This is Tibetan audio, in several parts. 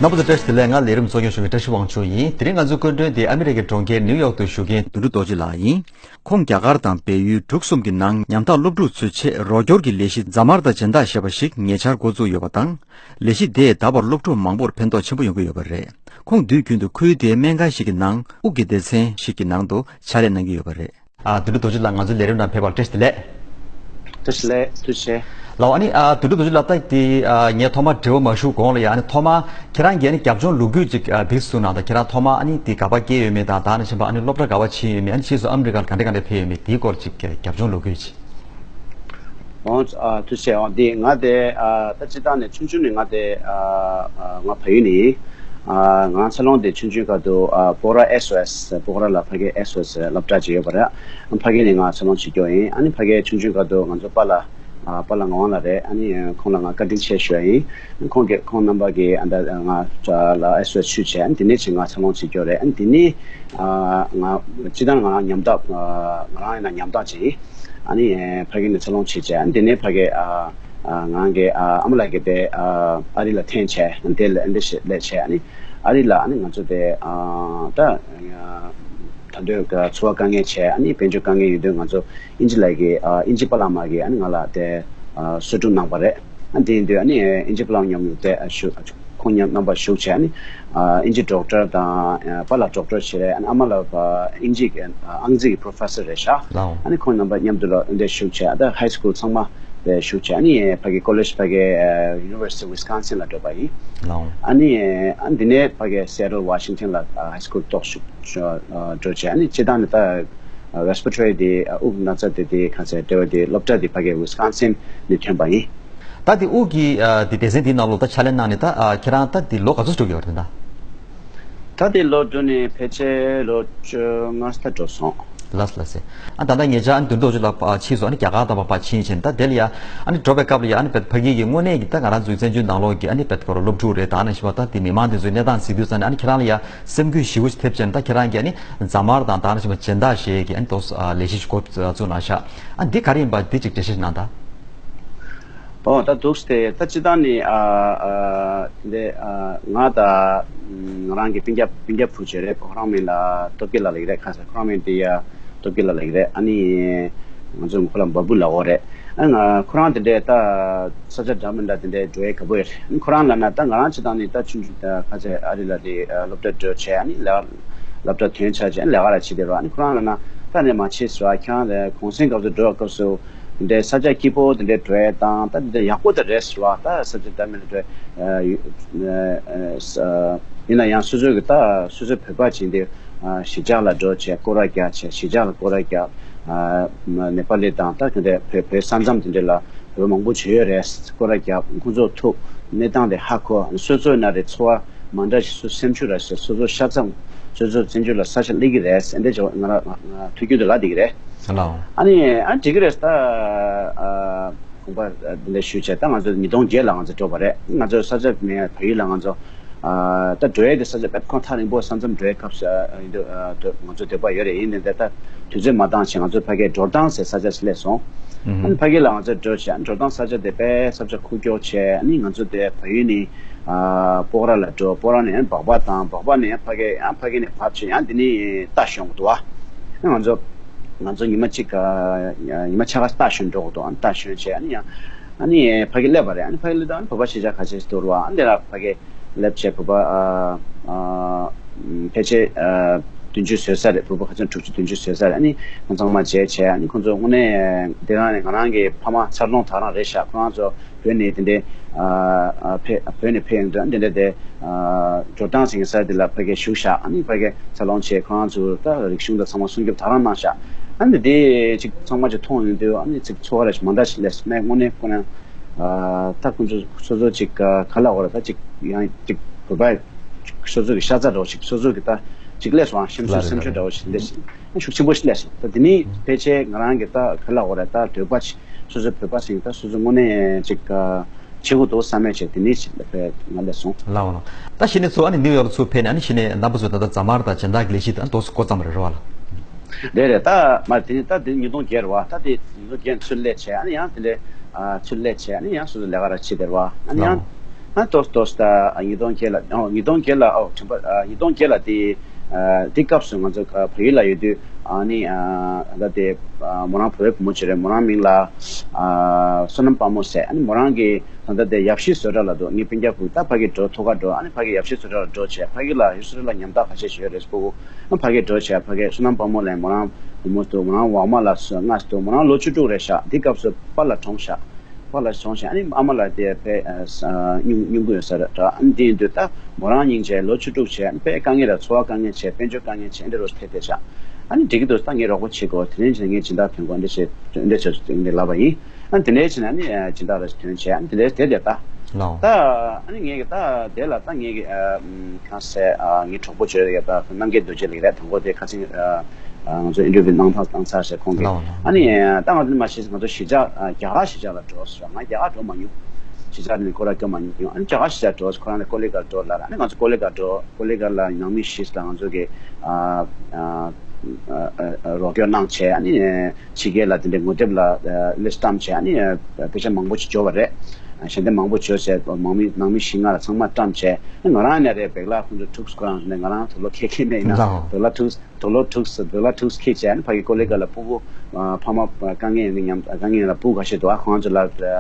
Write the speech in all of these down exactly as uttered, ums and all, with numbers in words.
རྣམ་པ་ཚོ་བཀྲ་ཤིས་བདེ་ལེགས། ང་ལས་རིམ་གཙོ་སྐྱོང་ཞུ་མཁན་བཀྲ་ཤིས་དབང་ཕྱུག་ཡིན། དེ་རིང་ང་ཚོའི་སྐུ་མགྲོན་དེ་ཨ་མི་རི་ཀའི་གྲོང་ཁྱེར་ནིའུ་ཡོག་ཏུ་བཞུགས་མཁན་དོན་གྲུབ་རྡོ་རྗེ་ལགས་ཡིན། ཁོང་རྒྱ་གར་དང་བལ་ཡུལ་འབྲུག་གསུམ་གྱི་ནང་ཉམ་ཐག་སློབ་ཕྲུག་ཚོའི་ཆེད་རོགས་སྐྱོར་གྱི་ལས་གཞི་རྫ་དམར་དང་སྦྱིན་བདག་ཞེས་པ་ཞིག་ཉེ་ཆར་འགོ་བཙུགས་ཡོད་པ་དང་། ལས་གཞི་དེས་ད་བར་སློབ་ཕྲུག་མང་པོར་ཕན་ཐོགས་ཆེན་པོ་ཡོང་གི་ཡོད་པ་རེད། ཁོང་དུས་རྒྱུན་དུ་ཁུལ་དེའི་སྨན་ཁང་ཞིག་གི་ནང་དབུགས་ཀྱི་སྡེ་ཚན་ཞིག་གི་ནང་དུ་ཕྱག་ལས་གནང་གི་ཡོད་པ་རེད། ཨ། དོན་གྲུབ་རྡོ་རྗེ་ལགས་ང་ཚོའི་ལས་རིམ་ནང་ཕེབས་པར་བཀྲ་ཤིས་བདེ་ལེགས། བཀྲ་ཤིས་བདེ་ལེགས། ཐུགས་རྗེ་ཆེ། ལགས། ཨ་ནི། ཨ། དོན་གྲུབ་རྡོ་རྗེ་ལགས་ད་དེ། ཨ། ངས་ཐོག་མར་དྲི་བ་མ་ཞུ་གོང་ལ་ཡ། ཨ་ནི་ཐོག་མར་ཁྱེད་རང་གིས་ཨ་ནི་རྒྱབ་ལྗོངས་ལོ་རྒྱུས་ཅིག་ཨ་འདི་གསུངས་གནང་དང་། ཁྱེད་རང་ཐོག་མར་ཨ་ནི་དེ་ག་པར་སྐྱེས་ཡོད་མེད་དང་། ད་ནི་ཕྱིན་པ་ཨ་ནི་སློབ་གྲྭ་ག་པར་ཕྱིན་ཡོད་མེད། ཨ་ནི་ཕྱིས་སུ་ཨ་མི་རི་ཀར་ག་འདྲ་ག་འདྲ་ཕེབས་ཡོད་མེད། དེའི་སྐོར་ཅིག་རྒྱབ་ལྗོངས་ལོ་རྒྱུས་ཅིག་འོང་། ཨ། ཐུགས་རྗེ་ཆེ། འོང་། འདི་ང་དེ། ཨ། ད་སྤྱིར་བཏང་ནས་ཆུང་ཆུང་ནས་ང་དེ། ཨ། ཨ། ང་བལ་ཡུལ་ནས་ཡིན། ཨ། ང་འཚར་ལོངས་དེ་ཆུང་ཆུང་སྐབས་དུ། ཨ། སྤོག་ར་ཨེས་ཨོ་ཨེས། སྤོག་ར་ལ་ཕ་གི་ཨེས་ཨོ་ཨེས་སློབ་གྲྭ་ཅིག་ཡོད་པ་རེད། ཕ་གི་ནས་ང་འཚར་ལོངས་བྱེད་རྒྱུ་ཡིན། ཨ་ནི་ཕ་གི་ཆུང་ཆུང་སྐབས་དུ་ང་ཚོ་པཱ་ལགས། ཨ། པཱ་ལགས་ངག་དབང་ལགས་རེད། ཨ་ནི་ཁོང་ལ་ང་བཀའ་དྲིན་ཆེ་ཞུ་ཡ་ཡིན། ཁོང་གིས། ཁོང་རྣམ་པ་གིས་ཨ་ད་ང་ལ་ཨེས་ཨོ་ཨེས་ཞུས་བྱས། ཨ་ནི་དེ་ནས་ཅིག་ང་འཚར་ལོངས་བྱེད་རྒྱུ་རེད། ཨ་ནི་དེ་ནས། ཨ། ང་སྤྱིར་བཏང་ང་རང་ཉམ་ཐག་ང་རང་ཡིན་ན་ཉམ་ཐག་ཅིག་ཡིན། ཨ་ནི་ཕ་གི་ནས་འཚར་ལོངས་བྱས་བྱས། ཨ་ནི་དེ་ནས་ཕ་གི། ཨ། ཨ། ང་རང་གི། ཨ། ཨ་མ་ལགས་ཀྱིས་དེ། ཨ། ཨ་རི་ལ་འཐེན་བྱས། ཨ་ནི་དེ་ལ་ཨ་འདི་ཞིག་སླེབས་བྱས། ཨ་ནི་ཨ་རི་ལ་ཨ་ནི་ང་ཚོ་དེ། ཨ། ད་ད་འདོད་འཚོ་བ་དཀའ་ངལ་བྱས། ཨ་ནི་དཔལ་འབྱོར་དཀའ་ངལ་ཡོད་དུས་ང་ཚོ་ཨིན་ཇི་ལགས་ཀྱིས། ཨ། ཨིན་ཇི་པཱ་ལགས་མ་གིས་ཨ་ནི་ང་ལ་དེ། ཨ། གསོ་སྒྲུབ་གནང་པ་རེད། ཨ། དེ་ཡིན་དུས་ཨ་ནི་ཨིན་ཇི་པཱ་ལགས་མཉམ་དུ་དེ་ཞུ། ཁོང་མཉམ་རྣམ་པ་ཞུགས་བྱས། ཨ་ནི། ཨ། ཨིན་ཇི་ཌོག་ཊར་དང་། ཨ། པཱ་ལགས་ཌོག་ཊར་བྱས་རེད། ཨ་ནི་ཨ་མ་ལགས། ཨ། ཨིན་ཇི་གི། ཨ། ཨང་རྩིས་ཀྱི་པྲོ་ཕེ་སར་རེད་ཤག་ལའོ། ཨ་ནི་ཁོང་རྣམ་པ་མཉམ་དུ་ལ་འདི་ཞུགས་བྱས། ཨ། ད་ཧའི་སི་ཁུལ་ཚང་མ་དེ་ཞུགས་བྱས། ཨ་ནི་ཕ་གི་ཀོ་ལེཇ། ཕ་གི། ཨ། ཡུ་ནི་ཝར་སི་ཊི་ཝི་སི་ཀོན་སིན་ལ་འགྲོ་བ་ཡིན། ལའོ། ཨ་ནི། ཨ། འདི་ནས་ཕ་གི་སི་ཨེ་ཊལ་ཝ་ཤིང་ཊོན་ལ། ཨ། ཧའི་སི་ཁུལ་ཏོག་ཞུགས། ཨ། འགྲོ་བྱས། ཨ་ནི་སྤྱིར་བཏང་ནས་ད། ཨ། རེ་སི་པི་རེ་ཊོ་རི་དེ། ཨ། དབུགས་ན་ཚ་དེ། དེ་ག་ཚད་འབྲེལ་བ་དེ་སློབ་གྲྭ་དེ་ཕ་གི་ཝི་སི་ཀོན་སིན་ནས་ཐོན་པ་ཡིན། ད་དེ་དབུགས་ཀྱི། ཨ། དེ་སྡེ་ཚན་དེའི་ནང་ལོགས་ད་ཕྱག་ལས་གནང་ནས་ད། ཨ། ཁྱེད་རང་ད་དེ་ལོ་ག་ཚོད་འགྲོ་གི་ཡོད་རེད་ད། ད་དེ་ལོ་འགྲོ་ནས་ཕལ་ཆེར་ལོ་བཅོ་ལྔ་ཙམ་འགྲོ་སོང་། ལགས་ལགས་སེ། ཨ། ད་ལྟ་ཉེ་ཆར་ཨ་ནི་དོན་གྲུབ་རྡོ་རྗེ་ལགས། ཨ། ཕྱིས་སུ་ཨ་ནི་རྒྱ་གར་དང་ཕར་ཕར་ཕྱིན་བྱས་ནས། ད་དེ་ལ་ཡ་ཨ་ནི་འགྲོ་བའི་སྐབས་ལ་ཡ་ཨ་ནི་བེད་ཕ་གི་གི་དངོས་གནས་ཀྱི་ད་ང་རང་ཚོའི་བཙན་བྱོལ་ནང་ལོགས་ཀྱི་ཨ་ནི་བེད་ཁོ་རང་སློབ་ཕྲུག་རེད། ད་ནང་བཞིན་པ་ད་དེ་མི་མང་དེ་ཚོའི་གནས་སྟངས་གཟིགས་དུས་ཙང་ནས། ཨ་ནི་ཁྱེད་རང་ལ་ཡ་སེམས་འགུལ་ཞེ་པོ་ཞིག་ཐེབས་བྱས་ནས། ད་ཁྱེད་རང་གིས་ཨ་ནི་རྫ་དམར་དང་། ད་ནང་བཞིན་པ་སྦྱིན་བདག་ཞེས་ཀྱི་ཨ་ནི་ཏོག་ཙམ། ཨ། ལས་གཞི་ཞིག་འགོ་བཙུགས་གནང་ཤག་ཨ། འདི་ག་རེ་ཡིན་པ་འདི་ཅིག་འགྲེལ་བཤད་ཞིག་གནང་དང་། ཨོ། ད་འདུག་སྟེ། ད་སྤྱིར་བཏང་ནས། ཨ། ཨ། འདི། ཨ། ང་དང་ང་རང་གི་སྤུན་ཀྱག་སྤུན་ཀྱག་བུ་ཅིག་རེད། ཁོ་རང་མིང་ལ་སྟོབས་རྒྱལ་ལགས་ལབ་ཀྱི་རེད། ཁ་སང་ཁོ་རང་མིང་དེ་ཡ་སྟོབས་རྒྱལ་ལགས་ལབ་ཀྱི་རེད། ཨ་ནི་ང་ཚོ་ཁོ་ལ་བ་བུ་ལབ་ཀྱི་རེད། ཨ། ང་ཁོ་རང་དེ་འདྲའི་ད་ས་ཆ་འདྲ་མི་འདྲ་དེ་འདྲའི་འགྲོ་ཡས་དགའ་པོ་ཡོད་རེད། ཨ་ནི་ཁོ་རང་ལབ་ན། ད་ང་རང་སྤྱིར་བཏང་ནས་ད་ཆུང་ཆུང་ད་ཁ་ཤས་ཨ་རི་ལ་དེ། ཨ། སློབ་གྲྭ་འགྲོ་བྱས། ཨ་ནི་ལས་ཀ། སློབ་གྲྭ་ཐོན་ཚར་བྱས་ལས་ཀ་ར་བྱེད་བསྡད་རེད། ཨ་ནི་ཁོ་རང་ལབ་ན། ད་ནས་མ་བྱེད་ཟེར་བ། ཁྱེད་རང་ལ་གུང་སེང་སྐབས་སུ་འགྲོ་བའི་སྐབས་སུ་དེ་འདྲའི་ས་ཆ་སྐྱིད་པོ་དེ་འདྲའི་འགྲོ་ཡས་དང་། ད་དེ་འདྲ་ཡག་པོ་དེ་རེད་ཟེར་བ། ད་ས་ཆ་འདྲ་མི་འདྲ་འགྲོ་ཡས། ཨ། ཡིན་ན་ཡང་སོ་སོ་གི། ད་སོ་སོའི་བོད་པ་བྱས་ཏེ། ཨ། གཞིས་ཆགས་ལ་འགྲོ་བྱས་སྐོར་ར་རྒྱག་བྱས། གཞིས་ཆགས་ལ་སྐོར་ར་རྒྱག་ཨ། ནེ་པ་ལི་དང་། ད་དེ་འདྲའི་བོད། བོད་ས་མཚམས་དེ་འདྲ་ལ་བོད་མང་པོ་ཅིག་ཡོད་རེད། སྐོར་ར་རྒྱག་ཁོང་ཚོ་ཐུག་གནས་སྟངས་དེ་ཧ་གོ། སོ་སོ་ཡིན་ན་རེད། འཚོ་བ་མ་འདྲ་ཞིག་སོ་སེམས་ཤུགས་ར་ཞིག་སོ་སོ་ཤ་ཚ། སོ་སོ་བཙན་བྱོལ་ལ་ས་ཆ་སླེབས་ཀྱི་རེད། འདི་ཅོ་ང་རང་ང་ཐུགས་རྒྱུད་དུ་ལབ་བསྡད་ཀྱི་རེད། ལའོ། ཨ་ནི། ཨ། འགྲིག་གི་རེད། ད། ཨ། དགོངས་པ་འདི་འདྲ་ཞུས་བྱས། ད་ང་ཚོ་ཉིས་སྟོང་བརྒྱད་ལ་ང་ཚོ་འགྲོ་བ་རེད། ང་ཚོ་ས་ཆ་མེད། བལ་ཡུལ་ལ་ང་ཚོ། ཨ། ད་འགྲོ་ཡས་དེ་ས་ཆ་དཔེ་ཁོ་ཐག་རིང་པོ། ས་མཚམས་འགྲོ་ཡས་སྐབས་སུ། ཨ། ཡིན་དུས། ཨ། ང་ཚོ་འདོད་པ་ཡོད་རེད། ཡིན་ནའི་ད་དུས་ཚོད་མ་འདང་བྱས་ང་ཚོ་ཕ་གིར་འགྲོ་སྟངས་ཟེར་ས་ཆ་ཞིག་སླེབས་སོང་། ཨ་ནི་ཕ་གི་ལ་ང་ཚོ་འགྲོ་བྱས། འགྲོ་སྟངས་ས་ཆ་དེ་དཔེ་ས་ཆ་ཁུག་ཀྱོག་བྱས། ཨ་ནི་ང་ཚོ་དེ་བལ་ཡུལ་ནས། ཨ། སྤོག་ར་ལ་འགྲོ། སྤོག་ར་ནས་ཡང་སྦག་སྦག་བཏང་། སྦག་སྦག་ནས་ཡང་ཕ་གི། ཡང་ཕ་གི་ནས་བབས་བྱས་ཡང་འདི་ནས་རྟ་ཞོན་དགོས་འདུག་བ། ཨ། ང་ཚོ་ང་ཚོ་ཉི་མ་གཅིག་ཉི་མ་ཕྱེད་ཀ་རྟ་ཞོན་འགྲོ་དགོས་འདུག་ཨ། རྟ་ཞོན་བྱས། ཨ་ནི་ཡང་། ཨ་ནི་ཕ་གི་སླེབས་པ་རེད། ཨ་ནི་ཕ་གི་སླེབས་དུས་ཨ་ནི་བོད་པ་གཞིས་ཆགས་ཁ་ཤས་ཤིག་འདུག་ར། ཨ་ནི་དེ་ལ་ཕ་གི་སླེབས་བྱས་བོད་པ། ཨ། ཨ། ཕལ་ཆེར། ཨ། བདུན་ཅུ་བཟོས་ཚར་རེད། བོད་པ་ཁ་སང་དྲུག་ཅུ་བདུན་ཅུ་བཟོས་ཚར་རེད། ཨ་ནི་ཁོང་ཚང་མ་མཇལ་བྱས། ཨ་ནི་ཁོང་ཚོ་དངོས་གནས་དེ་རང་ནས་ང་རང་གི་ཕ་མ་འཚར་ལོངས་ད་རང་རེད་ཤག་ཁོ་རང་ཚོ་བོད་ནས་དེ་འདྲའི། ཨ། ཨ། ཕེབས། བོད་ནས་ཕེབས་ཡོང་དུས་དེ་འདྲ་དེ། ཨ། འགྲོ་སྟངས་ཟེར་མཁན་ས་དེ་ལ་ཕ་གིར་བཞུགས་ཤག་ཨ་ནི་ཕ་གིར་འཚར་ལོངས་བྱས། ཁོ་རང་ཚོ་ད་རིག་གཞུང་དང་ཚང་མ་སྲུང་སྐྱོབ་ད་རང་གནང་ཤག་ཨ་ནི་དེ་ཅིག་ཚང་མ་ཅིག་མཐོང་ཡོང་དུས། ཨ་ནི་ཅིག་ཚོར་བ་རེ་ཞིག་མ་འདྲ་ཞིག་སླེབས་སོང་། དངོས་གནས་ཁོ་ན། ཨ། ད་ཁོང་ཚོ་སོ་སོ་ཅིག་ཨ། ག་ལབ་དགོས་རེད། ད་ཅིག་ཡང་ཅིག་བོད་པ་སོ་སོ་གི་ཤ་ཚ་འདྲ་བོ་ཞིག་སོ་སོ་གི་ད་ཅིག་སླེབས་སོང་། ཨ། སེམས་ཤུགས། ལགས་རེད། སེམས་ཤུགས་ལགས་འདྲ་བོ་ཞིག་འདི་ཞིག་ཤུགས་ཆེན་པོ་ཞིག་སླེབས་སོང་། ད་དེ་ནས་ཕལ་ཆེར་ང་རང་གི་ད་ག་ལབ་དགོས་རེད། ད་འདོད་པ་ཞིག་སོ་སོའི་བོད་པ་ཞིག་ད་སོ་སོ་དངོས་གནས་ཅིག་ཨ། བྱེད་དགོས་འདུག་བསམ་མེད་བྱས། དེ་ནས་ཅིག་ལ་ཕེབས། ང་སླེབས་སོང་། ལགས་འོང་། ད་གཞི་ནས་ཚུར་ཨ་ནི་ནིའུ་ཡོག་ལ་ཚུར་ཕེབས་ནས། ཨ་ནི་གཞི་ནས་རྣམ་པ་ཚོས་ད་ལྟ་རྫ་དམར་དང་སྦྱིན་བདག་གི་ལས་གཞི་དེ་ཨ་ནི་ཏོག་ཙམ་འགོ་བརྩམས་པ་རེད། རེད་བ་ལགས། རེད་རེད། ད་མ་དེ་ནས་ད་དེ་ཉིས་སྟོང་བརྒྱད་རེད་བ། ད་དེ་ཉིས་སྟོང་བརྒྱད་ནས་ཚུར་སླེབས་བྱས། ཨ་ནི་ཡང་དེ་འདྲའི། ཨ། ཚུར་སླེབས་བྱས། ཨ་ནི་ཡང་སོ་སོ་ལས་ཀ་ར་བྱེད་བསྡད་རེད་བ། ཨ་ནི་ཡང་། ལགས་འོང་། ཨ་ཏོག་ཏོག་ད་ཉིས་སྟོང་བརྒྱད་ལ་ཨོ་ཉིས་སྟོང་བརྒྱད་ལ་ཨོ་དྲན་པ་ཉིས་སྟོང་བརྒྱད་ལ་དེ་དེ་སྐབས་སུ་ང་ཚོ་བལ་ཡུལ་ལ་ཡོད་དུས་ཨ་ནི་ད་དེ་མོ་རང་བོད་བུ་མོ་ཅིག་རེད། མོ་རང་མིང་ལ་བསོད་ནམས་དཔལ་མོ་ཟེར། ཨ་ནི་མོ་རང་གི་ད་ལྟ་དེ་ཡབ་གཞིས་བཟོ་གྲྭ་ལ་འདུག་ངའི་སྤུན་ཀྱག་བུ་ད་ཕ་གི་འགྲོ་ཐོག་ཁ་འགྲོ། ཨ་ནི་ཕ་གི་ཡབ་གཞིས་བཟོ་གྲྭ་ལ་འགྲོ་བྱས་ཕ་གི་ལ་ཡུལ་སྲོལ་ལ་ཉམ་ཐག་ཁ་ཤས་ཤིག་ཡོད་རེད། སྤུ་གུ་ཨ་ཕ་གི་འགྲོ་བྱས་ཕ་གི་བསོད་ནམས་དཔལ་མོ་ལ་མོ་རང་བུ་མོ་འདུག་མོ་རང་འོག་མ་ལ་ལྔ་འདུག་མོ་རང་ལོ་བཅུ་དྲུག་རེད་ཤག་དེ་སྐབས་སུ་པཱ་ལགས་གྲོངས་ཤག་པཱ་ལགས་གྲོངས་ཤག་ཨ་ནི་ཨ་མ་ལགས་དེ་ཕ་གི་སྙུང་སྙུང་གི་ཡོད་ས་རེད། ཨ་ནི་དེ་ཡིན་དུས་ད་མོ་རང་སྙིང་རྗེ་ལོ་བཅུ་དྲུག་བྱས་ཨ་ནི་ཕ་གི་དཀའ་ངལ་ར་འཚོ་བ་དཀའ་ངལ་བྱས་དཔལ་འབྱོར་དཀའ་ངལ་བྱས་འདི་རུ་ཐེབས་བསྡད་ཤག་ཨ་ནི་འགྲིག་གི་འདུག་ད་ངས་རོགས་པ་བྱེད་དགོས། དེ་རིང་ཕྱིན་ངས་སྦྱིན་བདག་ཐོན་དགོས། འདི་བྱེད་འདི་བྱེད་འདི་ལབ་པ་ཡིན། ཨ་ནི་དེ་འདྲའི་ཕྱིན་ཨ་ནི་སྦྱིན་བདག་ར་ཐོན་བྱས་ཨ་ནི་དེ་འདྲའི་དེ་དེ་ད་ལའོ། ད་ཨ་ནི་ངས་ཀྱི་ད་དེ་ལ་ད་ངས་ཀྱི་གང་ཟེར་ངའི་གྲོགས་པོ་བྱོས་ཡ་ད་རྣམ་རྒྱལ་རྡོ་རྗེ་ལགས་རེད། དང་པོ་དེ་ཁ་སང་ང་ཚོ་ཨིན་ཊར་བིའུ་གནང་ཐག་བཏང་ཚར་ཟེར་ཁོང་གིས། ལའོ་ལའོ། ཨ་ནི་ད་ང་ཚོ་མ་ཤེས་ང་ཚོ་གཞིས་ཆགས་རྒྱ་གར་གཞིས་ཆགས་ལ་འགྲོ་ཟེར། ང་རྒྱ་གར་འགྲོ་མ་མྱོང་། གཞིས་ཆགས་ནས་སྐོར་ར་སྐྱོད་མ་མྱོང་། ཨ་ནི་རྒྱ་གར་གཞིས་ཆགས་འགྲོ་ཁོ་རང་ལ་ཀོ་ལི་གྷལ་འགྲོ་ལབ། ཨ་ནི་ང་ཚོ་ཀོ་ལི་གྷལ་འགྲོ། ཀོ་ལི་གྷལ་ལ་ནང་མི་བཞི་ལ་ང་ཚོ་གི་རོགས་སྐྱོར་གནང་བྱས། ཨ་ནི་ཕྱི་རྒྱལ་ལ་དེ་འདྲའི་ངོ་དེབ་ལ་ལིསི་བཀྲམ་བྱས། ཨ་ནི་དཔེ་ཆ་མང་པོ་ཞིག་འབྱོར་བ་རེད། ཞལ་འདེབས་མང་པོ་བྱོས་བྱས་ནང་མི་ནང་མི་བཞི་ལྔ་ལ་ཚང་མ་བཀྲམ་བྱས། ཨ་ང་རང་ནས་རེད་བེག་ལ་ཁོང་ཚོ་ཐུགས་ཁོ་རང་ནས་ང་རང་དུག་ལོག་ཁྱེར་ཁྱེར་ནས་ཡིན་ན་ལའོ། བེག་ལ་ཐུགས་དུག་ལོག་ཐུགས་དུག་ལོག་ཐུགས་ཁྱེར་བྱས། ཨ་ནི་ཕ་གི་ཀོ་ལི་གྷལ་ལ་སྤུ་གུ་ཕ་མ་དཀའ་ངལ་ཡོད་མཁན་ཉམ་དཀའ་ངལ་ཡོད་ལ་སྤུ་གུ་ཁ་ཤས་འདུག་ཨ་ཁོང་ཚོ་ལ་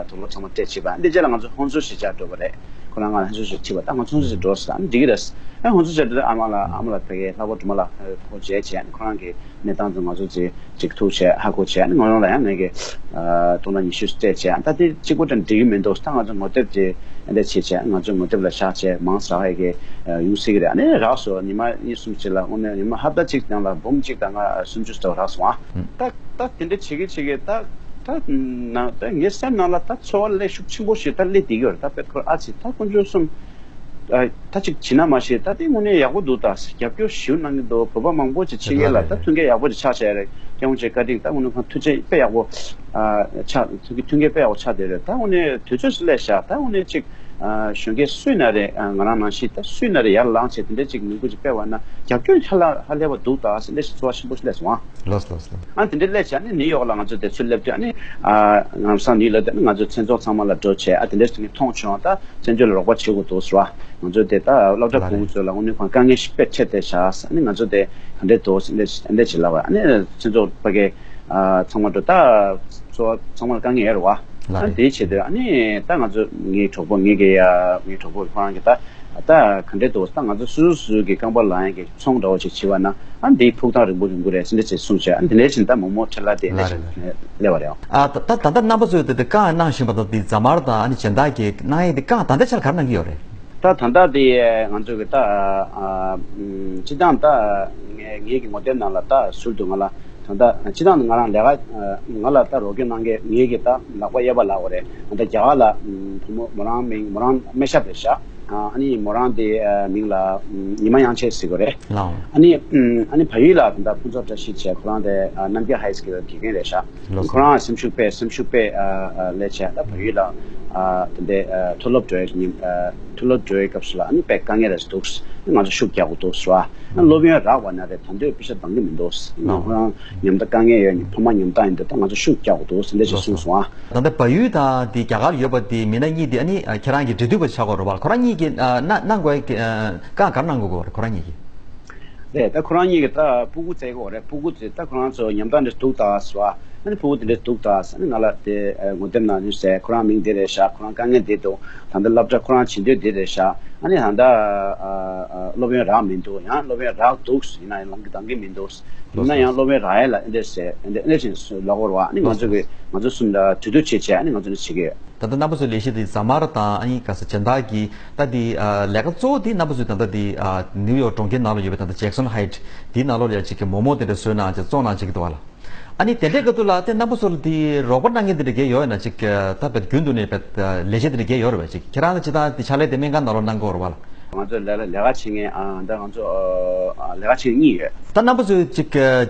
དུག་ལོག་ཚང་མ་སྤྲད་བྱས་པ། འདི་རྗེས་ལ་ང་ཚོ་ཧོན་སུར་གཞིས་ཆགས་འགྲོ་བ་རེད། ཁོ་རང་ང་ཧོན་སུར་གཞིས་ཁྲིད་པ། ད་ང་ཧོན་སུར་གཞིས་འགྲོ་ཟེར། ཨ་ནི་འགྲིག་གི་རེད། ཨ་ཧོན་སུར་གཞིས་འགྲོ་ཨ་མ་ལགས་ཨ་མ་ལགས་ཕ་གི་ལྷག་པར་སྒྲོལ་མ་ལགས་ཁོ་མཇལ་བྱས། ཨ་ནི་ཁོ་རང་གི་གནས་སྟངས་ཚོ་ང་ཚོ་ཅིག་ཅིག་ཐུག་བྱས་ཧ་གོ་བྱས། ཨ་ནི་ང་རང་ལ་ཡང་ངས་ཀྱི་སྟོང་ཕྲག་ཉི་ཤུ་སྤྲད་བྱས། ད་དེ་གཅིག་པོ་དང་འགྲིག་གི་མི་འདུག་ད་ང་ཚོ་ངོ་དེབ་ཅིག་ཨ་འདྲ་བྱས་བྱས། ང་ཚོ་ངོ་དེབ་ལ་བཞག་བྱས་མང་ཙམ་ཧ་གི་ཡོང་སྲིད་ཀྱི་རེད། ཨ་ནི་རག་སོང་། ཉི་མ་གཉིས་གསུམ་ཅིག་ལ་དངོས་གནས་ཉི་མ་ཧབ་ཏ་གཅིག་ནང་ལ་འབུམ་གཅིག་དང་ལྔ་སུམ་ཅུ་ཙམ་རག་སོང་ཨ། ད་ད་དེ་འདྲ་བྱེད་ཀྱི་བྱེད་ཀྱི་ད་ད་ན་ད་ངའི་སེམས་ནང་ལ་ད་ཚོར་བ་ལས་ཤུགས་ཆེན་པོ་ཞིག་ད་སླེབས་བསྡད་ཀྱི་ཡོད་རེད། ད་དཔེ་ཁོ་ཨ་ཙི་ད་དཀོན་མཆོག་གསུམ། ཨ་ད་ཅིག་བྱེད་ན་མ་ཤེས། ད་དེ་དངོས་གནས་ཡག་པོ་འདུག་ད་རྒྱབ་སྐྱོར་ཞེ་པོ་གནང་གི་འདུག་བོད་པ་མང་པོ་ཅིག་ཕྱི་རྒྱལ་ལ་ད་མཐུན་རྐྱེན་ཡག་པོ་ཅིག་ཆགས་བྱས་རེད། སྐྱབས་མགོན་མཆོག་བཀའ་དྲིན། ད་དངོས་གནས་ཁོང་མཐུན་རྐྱེན་དཔེ་ཡག་པོ་ཨ་ཆགས། མཐུན་རྐྱེན་དཔེ་ཡག་པོ་ཆགས་བསྡད་རེད། ད་དངོས་གནས་དུས་ཚོད་སུ་སླེབས་ཤག་ད་དངོས་གནས་ཅིག་ཨ་གཞོན་སྐྱེས་སུ་ཡིན་ན་རེད། ཨ་ང་རང་ནང་བཞིན་ད་སུ་ཡིན་ན་རེད། ཡར་ལངས་བྱས་དེ་འདྲའི་ཅིག་ནུས་པ་ཅིག་སྤེལ་བ་ན་རྒྱབ་སྐྱོར་ཧ་ལ་ཧ་ལས་པ་འདུག་ད་ཟེར་འདྲ་ཞིག་ཚོར་བ་ཆེན་པོ་ཞིག་སླེབས་སོང་ཨ། ལགས་ལགས་ལགས། ཨ་དེ་འདྲ་སླེབས་བྱས་ཨ་ནི་ནིའུ་ཡོག་ལ་ང་ཚོ་དེ་ཚོ་སླེབས་དུས་ཨ་ནི་ཨ་ང་ཚོ་ནིའུ་ཡོག་ལ་དེ་ནི་ང་ཚོ་མཚན་ཚོགས་ཚང་མ་ལ་འགྲོ་བྱས། ཨ་དེ་འདྲ་ཞིག་ནི་མཐོང་བྱུང་། ད་བཙན་བྱོལ་ལ་རོགས་པ་བྱེད་དགོས་འདུག་ཟེར་བ། ང་ཚོ་དེ་ད་སློབ་གྲྭ་ལགས་ཕྲུ་གུ་ཚོ་ལ་དངོས་གནས་ཁོང་དཀའ་ངལ་ཞིག་དཔེ་འཕྲད་བསྡད་ཤག་ཨ་ནི་ང་ཚོ་དེ་ག་འདྲས་འདུག་ཟེར་འདྲ་ཞིག་ལབ་པ། ཨ་ནི་མཚན་ཚོགས་ཕ་གི་ཨ་ཚང་མ་འགྲོ་ད། ཚོ་ཚང་མ་ལ་དཀའ་ངལ་ཡོད་རེད་བ། ལགས་ཨ་རེད། དེའི་ཆེད་དུ་ཨ་ནི་ད་ང་ཚོ་ངའི་གྲོགས་པོ་ངའི་གི་ཡ་ངའི་གྲོགས་པོ་ཁོ་རང་གི་ད་ད་ག་འདྲས་འདུག་ད་ང་ཚོ་སོ་སོ་སོ་སོ་གི་རྐང་པ་ལ་ཡང་གི་ཚོང་འདྲ་བོ་ཅིག་བྱེད་པ་ན་ཨ་འདིའི་ཕུགས་ཐག་རིང་པོ་རིང་པོ་རེད་ཟེར་འདྲ་ཅིག་གསུངས་བྱས། ཨ་འདི་ནས་ཕྱིན་ད་མོག་མོག་ཁྲེ་ལ་དེ་ལས་ལགས་རེད། ལས་པ་རེད། ཨ་ད་ད་ད་ལྟ་རྣམ་པ་ཚོས་དེ་དེ་རྐང་གནང་བཞིན་པ་དང་དེ་རྫ་དམར་དང་ཨ་ནི་སྦྱིན་བདག་གི་གནང་ཡས་དེ་རྐང་ད་ལྟ་ཆར་ག་རེ་གནང་གི་ཡོད་རེད། ད་ད་ལྟ་དེ་ང་ཚོ་གི་ད་ཨ་སྤྱི་བཏང་ད་ངས་ངེད་ཀྱི་ངོ་དེབ་ནང་ལ་ད་ཟུར་དུ་ང་ལ་ད་ལྟ་སྤྱི་བཏང་ང་རང་ལས་ཀ་ང་ལ་ད་རོགས་སྐྱོར་གནང་མཁན་ངེད་ཀྱི་ད་ལག་པ་གཡས་པ་ལབ་དགོས་རེད། ང་ད་རྒྱ་གར་ལ་བུ་མོ་མོ་རང་མིང་མོ་རང་སྨན་ཞབས་རེད་ཤག་ཨ་ནི་མོ་རང་དེ་མིང་ལ་ཉི་མ་དབྱངས་ཅན་ཟེར་དགོས་རེད། ལའོ། ཨ་ནི་ཨ་ནི་བལ་ཡུལ་ལ་ད་ལྟ་ཕུན་ཚོགས་བཀྲ་ཤིས་བྱས། ཁོ་རང་དེ་རྣམ་རྒྱལ་ཧའི་སི་ཁུལ་དགེ་རྒན་རེད་ཤག་ལགས་སོ། ཁོ་རང་སེམས་ཤུགས་སྤེལ་སེམས་ཤུགས་སྤེལ་ལས་བྱས་ད་བལ་ཡུལ་ལ་དེ་འདྲའི་མཐོ་སློབ་འགྲོ་ཡས་ཉིན་མཐོ་སློབ་འགྲོ་ཡས་སྐབས་སུ་ལ་ཨ་ནི་དཔེ་དཀའ་ངལ་རེ་འདུག་ང་ཚོ་ཤུགས་རྒྱག་དགོས་འདུག་ཟེར་བ། སློབ་ཡོན་རག་པ་ན་རེད། ད་དུང་པེ་ས་འདང་གི་མི་འདུག་ཁོ་རང་ཉམ་ཐག་དཀའ་ངལ་ཡོད་ནི་ཕ་མ་ཉམ་ཐག་ཡིན་དུས་ད་ང་ཚོ་ཤུགས་རྒྱག་དགོས་འདུག་ཟེར་འདྲ་ཞིག་གསུངས་སོང་ཨ། ད་ལྟ་བལ་ཡུལ་དང་དེ་རྒྱ་གར་ཡོད་པ་དེ་མི་སྣ་གཉིས་དེ་ཨ་ནི་ཁྱེད་རང་གི་འབྲེལ་མཐུད་པ་ཆགས་ཀྱི་ཡོད་རེད་བ། ཁོ་རང་གཉིས་ཀྱིས་གནང་དགོས་ཀྱི་བཀའ་ག་རེ་གནང་དགོས་ཀྱི་ཡོད་རེད་ཁོ་རང་གཉིས་ཀྱིས། རེད། ད་ཁོ་རང་གཉིས་ཀྱིས་ད་སྤུ་གུ་བཙལ་གྱི་ཡོད་རེད། སྤུ་གུ་བཙལ་ད་ཁོ་རང་ཚོ་ཉམ་ཐག་འདྲ་འདུག་ད་ཟེར་བ། ཨ་ནི་སྤུ་གུ་དེ་འདྲ་འདུག་ད་ཟེར། ཨ་ནི་ང་ལ་དེ་ངོ་དེབ་ནང་ནས་ཟེར། ཁོ་རང་མིང་དེ་རེད་ཤག་ཁོ་རང་དཀའ་ངལ་འདི་འདུག་ད་ལྟ་སློབ་གྲྭ་ཁོ་རང་བྱེད་འདོད་འདི་རེད་ཤག་ཨ་ནི་ད་ལྟ་སློབ་ཡོན་རག་མི་འདུག་ཡང་སློབ་ཡོན་རག་འདུག་ཡིན་ན་ཡང་ལམ་གྱི་འདང་གི་མི་འདུག་ཡིན་ན་ཡང་སློབ་ཡོན་རག་ཡས་ལ་ཨེ་འདྲ་ཟེར་ཨེ་འདྲ་ཨེ་འདྲ་བཞིན་ལབ་ཀྱི་ཡོད་རེད་བ། ཨ་ནི་ང་ཚོ་གི་ང་ཚོ་གསུམ་ལ་གྲོས་བསྡུར་བྱས་བྱས་ཨ་ནི་ང་ཚོ་ནས་བྱེད་ཀྱི་ཡོད། ད་ལྟ་རྣམ་པ་ཚོའི་ལས་གཞི་དེ་རྫ་དམར་དང་ཨ་ནི་ག་ས་སྦྱིན་བདག་གི་ད་དེ་ལས་ཀ་གཙོ་བོ་དེ་རྣམ་པ་ཚོས་ད་ལྟ་དེ་ནིའུ་ཡོག་གྲོང་ཁྱེར་ནང་ལ་ཡོད་པའི་ད་ལྟ་ཇེག་སོན་ཧའིཊ་དེའི་ནང་ལོགས་ལ་ཡ་ཅིག་གི་མོག་མོག་དེ་འདྲ་བཟོས་གནང་བྱས་བཙོང་གནང་བྱེད་ཀྱི་འདུག་བ་ལ། ཨ་ནི་དེ་འདྲའི་སྐབས་དུ་ལ་དེ་རྣམ་པ་ཚོ་ལ་དེ་རོགས་པ་གནང་མཁན་དེ་འདྲ་གས་ཡོད་ན་ཅིག་ད་བར་རྒྱུན་དུ་ནས་བར་ལས་བྱེད་དེ་འདྲ་གས་ཡོད་རེད་བས། ཅིག་ཁྱེད་རང་ལ་ཅི་ད་དེ་ཕྱག་ལས་དེ་སྨན་ཁང་ནང་ལོགས་གནང་གི་ཡོད་རེད་བ་ལ། ང་ཚོ་ལས་ལས་ཀ་བྱེད་མཁན་ཨ་ད་ང་ཚོ་ལས་ཀ་བྱེད་མཁན་གཉིས་ཡོད། ད་རྣམ་པ་ཚོས་ཅིག་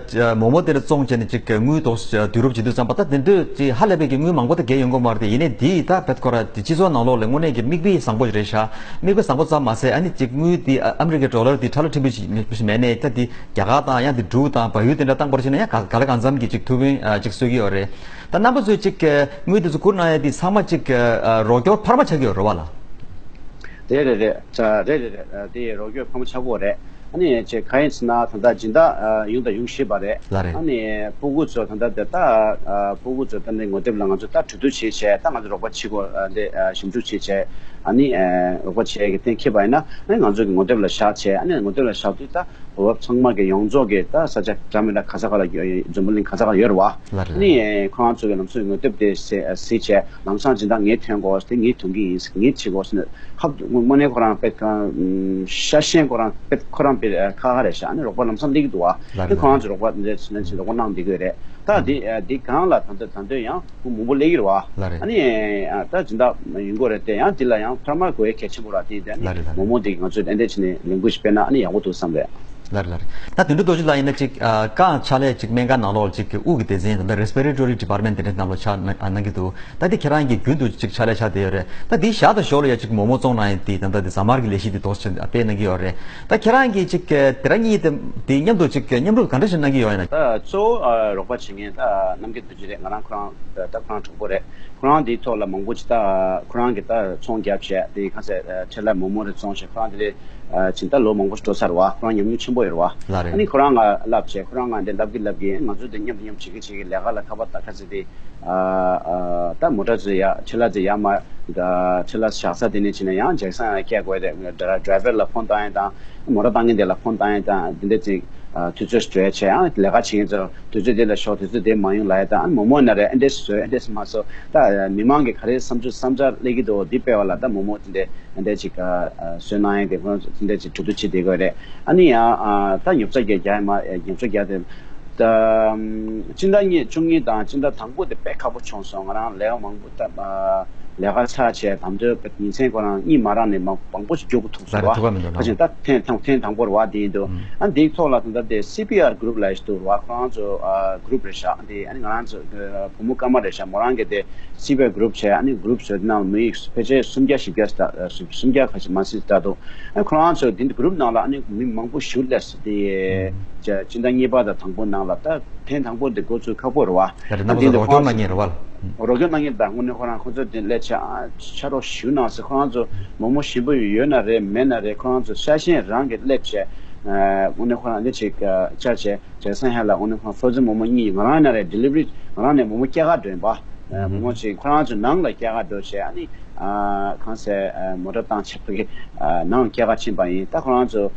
མོག་མོག་དེ་འདྲ་བཙོང་བྱས་ནས་ཅིག་དངུལ་ཏོག་ཙམ་བསྡུ་རུབ་བྱེད་དུས་ཙམ་པ་ད་དེ་འདྲ་ཅིག་ཧ་ལས་པའི་གི་དངུལ་མང་པོ་ད་གས་ཡོང་གི་མ་རེད་དེ། ཡིན་ནའི་དེ་ད་བར་ཁོ་ར་དེ་སྤྱི་ཚོགས་ནང་ལོགས་ལ་དངོས་གནས་ཀྱི་མིག་དཔེ་བཟང་པོ་ཞིག་རེད་ཤག་མིག་དཔེ་བཟང་པོ་ཙམ་མ་ཟད་ཨ་ནི་ཅིག་དངུལ་དེ་ཨ་མི་རི་ཀའི་ཌོ་ལར་དེ་ཁྲ་ལོ་ཕྲན་བུ་ཞིག་མེད་ནའི་ད་དེ་རྒྱ་གར་དང་ཡང་དེ་འབྲུག་དང་བལ་ཡུལ་དེ་འདྲ་བཏང་པར་བྱས་ན་ཡང་ག་ག་ལ་གང་འཚམ་གྱི་ཅིག་ཐུགས་ཕན་ཅིག་གསོས་ཀྱི་ཡོད་རེད། ད་རྣམ་པ་ཚོས་ཅིག་དངུལ་དེ་ཚོ་བསྐུར་གནང་ཡ་དེ་ཚང་མ་ཅིག་རོགས་སྐྱོར་འཕར་མ་ཆགས་ཀྱི་ཡོད་རེད་བ་ལ། རེད་རེད་རེད། ད་རེད་རེད་རེད། ཨ། དེ་རོགས་སྐྱོར་ཕ་མ་ཆགས་ཀྱི་ཡོད་རེད། ཨ་ནི་ཅིག་གང་ཡིན་ཟེར་ན་ད་ལྟ་སྦྱིན་བདག་ཨ་ཡོང་དང་ཡོང་བཞིན་པ་རེད། ལགས་རེད། ཨ་ནི་ཕྲུ་གུ་ཚོ་ད་ལྟ་དེ་ད་ཨ་ཕྲུ་གུ་ཚོ་ད་ནི་ངོ་དེབ་ལ་ང་ཚོ་ད་གྲོས་བསྡུར་བྱས་བྱས། ད་ང་ཚོ་རོགས་པ་བྱེད་དགོས། ཨ། འདི་ཨ་ཞིབ་འཇུག་བྱས་བྱས། ཨ་ནི་ཨ་རོགས་པ་བྱེད་ཡས་ཀྱི་གཏན་འཁེལ་བ་ཡིན་ན། ཨ་ནི་ང་ཚོ་གི་ངོ་དེབ་ལ་བཞག་བྱས། ཨ་ནི་ངོ་དེབ་ལ་བཞག་དུས་ད་བུ་བབ་ཚང་མ་གི་ཡོངས་རྫོགས་ཀྱི་ད་ས་ཆ་འདྲ་མི་འདྲ་ག་ས་ག་ལ་ཡོད། འཛམ་བུ་གླིང་ག་ས་ག་ལ་ཡོད་རེད་བ། ལགས་རེད། ཨ་ནི་ཁོ་རང་ཚོ་གི་ལམ་སང་ངོ་དེབ་དེ་གཟིགས་བྱས། ལམ་སང་སྦྱིན་བདག་ངས་ཐོན་དགོས། དེ་ངས་ཐོན་གྱི་ཡིན། ངས་བྱེད་དགོས་ཟེར་ནས། ཧབ་དངོས་གནས་ཁོ་རང་དཔེ་ཁོ་རང་ཤ་ཞེན་ཁོ་རང་དཔེ་ཁོ་རང་དཔེ་ཁ་ཁ་རེད་ཤག་ཨ་ནི་རོགས་པ་ལམ་སང་སླེབས་ཀྱི་འདུག་བ། ལགས་རེད། ཨ་ནི་ཁོ་རང་ཚོ་རོགས་པ་འདི་འདྲ་བྱས་ན་ཅིག་རོགས་པ་གནང་བསྡད་ཀྱི་ཡོད་རེད། ད་འདི་འདི་སྒང་ལ་ད་ལྟ་ད་ལྟ་ཡང་ཁོ་མང་པོ་སླེབས་ཀྱི་རེད་བ། ལགས་རེད། ཨ་ནི་ཨ་ད་སྦྱིན་བདག་ཡོང་གི་རེད་དེ། ཡང་འདི་ལ་ཡང་འཕར་མ་དགོས་ཡ་གལ་ཆེན་པོ་རེད་དེ། ཨ་ནི་ལགས་རེད་ལགས་རེད། མོག་མོག་འདི་ང་ཚོས་ཏན་ཏན་བྱས་ནས་ལས་འགུལ་ཞིག་སྤེལ་ན་ཨ་ནི་ཡག་པོ་འདུག་བསམ་རེད། ལགས་རེད་ལགས་རེད། ད་དེ་འདྲ་འདྲ་ཅིག་ལ་ཡིན་ན་ཅིག་ཨ་རྐང་ཕྱག་ལས་ཅིག་སྨན་ཁང་ནང་ལོགས་ཅིག་གི་དབུགས་ཀྱི་སྡེ་ཚན་ད་ལྟ་རེ་སི་པི་རེ་ཊོ་རི་ཌི་པཱར་མེན་ཊི་དེ་འདྲའི་ནང་ལོགས་ཕྱག་གནང་གནང་གི་འདུག་ད་དེ་ཁྱེད་རང་གིས་རྒྱུན་དུ་ཅིག་ཕྱག་ལས་བྱས་བསྡད་ཡོད་རེད། ད་དེའི་ཞག་དང་ཞོར་ལ་ཡ་ཅིག་མོག་མོག་བཙོང་གནང་ཡས་དེ་ད་ལྟ་དེ་ཟ་མར་གྱི་ལས་གཞི་དེ་འདུག་སེ་སྤེལ་གནང་གི་ཡོད་རེད། ད་ཁྱེད་རང་གིས་ཅིག་དེ་རང་གཉིས་དེ་དེ་མཉམ་དུ་ཅིག་མཉམ་རུབ་ག་འདྲ་ཞིག་གནང་གི་ཡོད་ཡིན་ན། ད་གཙོ་བོ་ཨ་རོགས་པ་བྱེད་མཁན་ད་རྣམ་རྒྱལ་རྡོ་རྗེ་རེད། ང་རང་ཁོ་རང་ད་ཁོ་རང་གྲོགས་པོ་རེད། ཁོ་རང་དེའི་ཐོག་ལ་མང་པོ་ཅིག་ད་ཁོ་རང་གིས་ད་ཚོང་རྒྱབ་བྱས། དེ་ག་ཚད་ཁྲལ་ལ་མོག་མོག་རེ་བཙོང་བྱས། ཁོ་རང་དེ་ལས་ཨ་ཕྱིན་ད་ལོ་མང་པོ་ཞིག་འགྲོ་ཚར་བ། ཁོ་རང་ཉམས་མྱོང་ཆེན་པོ་ཡོད་རེད་བ། ལགས་རེད། ཨ་ནི་ཁོ་རང་ང་ལབ་བྱས། ཁོ་རང་ང་འདི་ལབ་ཀྱི་ལབ་ཀྱི། ང་ཚོ་འདི་མཉམ་དུ་མཉམ་བྱེད་ཀྱི་བྱེད་ཀྱི། ལས་ཀ་ལ་ཁ་པར་ད་ག་ཚོད་དེ་ཨ་ཨ་ད་མོ་ཊ་ཚོ་ཡ་ཁྲལ་ལ་ཚོ་ཡ་མ་ད་ཁྲལ་ལ་བཞག་ས་དེ་ནས་ཕྱིན་ན་ཡང་ཇེག་སན་ཡང་སྐྱེལ་དགོས་རེད། ཌ་རའི་ཝར་ལ་ཕོན་བཏང་ཡས་དང་། མོ་ཊ་བཏང་མཁན་དེ་ལ་ཕོན་བཏང་ཡས་དང་། དེ་འདྲ་ཅིག་ཨ་དུས་ཚོད་སྤྲོད་བྱས། ཨ་ལས་ཀ་བྱེད་མཁན་ཚོ་དུས་ཚོད་དེ་ལ་ཤོག་དུས་ཚོད་དེ་མ་ཡོང་ལབ་ཡས་དང་། ཨ་མོག་མོག་ན་རེ་ཨ་འདྲས་བཟོས། ཨ་འདྲས་མ་བཟོས། ད་མི་མང་གི་ག་རེ་བསམ་ཚུལ་བསམ་འཆར་སླེབས་ཀྱི་འདུག་འདི་སྤེལ་བ་ལ་ད་མོག་མོག་དེ་འདྲས་ཨ་འདྲས་ཅིག་ཨ་བཟོས་གནང་ཡས་དེ་ཁོང་ཚོ་དེ་འདྲས་ཅིག་གྲོས་བསྡུར་བྱེད་བསྡད་དགོས་རེད། ཨ་ནི་ཡང་ཨ་ད་ཉོ་ཆ་རྒྱག་རྒྱག་ཡས་མ་ཉོ་ཆ་རྒྱག་དེ། ད་སྤྱི་ཟླ་གཉིས་བཅུ་གཉིས་དང་སྤྱི་ཟླ་དང་པོ་དེ་དཔེ་ཁག་པོ་བྱུང་སོང་། ང་རང་ལས་ཀ་མང་པོ་ད་ལས་ཀ་ཚར་བྱས། དམ་དོན་ཉིན་མཚན་ཁོ་རང་གཉིད་མ་རག་ནས་མང་མང་པོ་ཞིག་མགྱོགས་པོ་ཐུག་སོང་བ། ལགས་རེད། ཐུག་པ་མི་འདུག་ཁ་ཅིག་ད་ཐེངས་ཐེངས་ཐེངས་དང་པོ་རེད་བ། དེ་ཡིན་དུས་ཨ་འདིའི་ཐོག་ལ་ད་ལྟ་དེ་སི་པི་ཨར་གུ་རུབ་ལབ་ཡས་ཞིག་འདུག་རེད་བ། ཁོ་རང་ཚོ་ཨ་གུ་རུབ་རེད་ཤག་དེ་ཨ་ནི་ང་རང་ཚོ་བུ་མོ་སྐར་མ་རེད་ཤག་མོ་རང་གིས་དེ་སི་པི་ཨར་གུ་རུབ་བྱས། ཨ་ནི་གུ་རུབ་བཟོས་དེ་ནང་མི་ཡིག་ཕལ་ཆེར་སུམ་བརྒྱ་བཞི་བརྒྱ་ད་སུམ་བརྒྱ་ཁ་ཤས་མ་ཟིན་ད་འདུག་ཨ་ཁོ་རང་ཚོ་དེ་འདི་གུ་རུབ་ནང་ལ་ཨ་ནི་མི་མང་པོ་ཞིག་སླེབས་སོང་། དེ་སྤྱི་ཟླ་གཉིས་པ་དང་དང་པོ་ནང་ལ། ད་ཐེངས་དང་པོ་འདི་འགོ་ཚུགས་ཁག་པོ་རེད་བ། ཡ་རེད། ཨ་རྣམ་པ་དེ་ཚོ་འདི་རོགས་སྐྱོར་ཁོ་གནང་མཁན་རེད་བ། རོགས་སྐྱོར་གནང་མཁན་དང་། དངོས་གནས་ཁོ་རང་ཁོ་ཚོ་དེ་སླེབས་བྱས་ཨ་ཕྱག་རོགས་ཞུ་གནང་ཟེར། ཁོ་རང་ཚོ་མོག་མོག་ཞིམ་པོ་ཡོད་ན་རེད་མེད་ན་རེད། ཁོ་རང་ཚོ་ཤ་ཞེན་རང་གིས་སླེབས་བྱས། ཨ་དངོས་གནས་ཁོ་རང་འདི་ཅིག་ཨ་བཅར་བྱས། ཇེག་སན་ཧན་ལ་དངོས་གནས་ཁོ་རང་ཕོ་རྫི་མོག་མོག་གཉིས་ང་རང་ནས་རེད། ཌི་ལི་ཝ་རི་ང་རང་ནས་མོག་མོག་སྐྱེལ་ག་འགྲོ་ཡིན་པ། ཨ་མོག་མོག་ཅིག་ཁོ་རང་ཚོ་ནང་ལ་སྐྱེལ་ག་འགྲོ་བྱས། ཨ་ནི་ཨ་གང་ཟེར་ཨ་མོ་ཊ་བཏང་བྱས་ཕ་གི་ཨ་ནང་ལ་སྐྱེལ་ག་ཕྱིན་པ་ཡིན། ད་ཁོ་རང་ཚོ་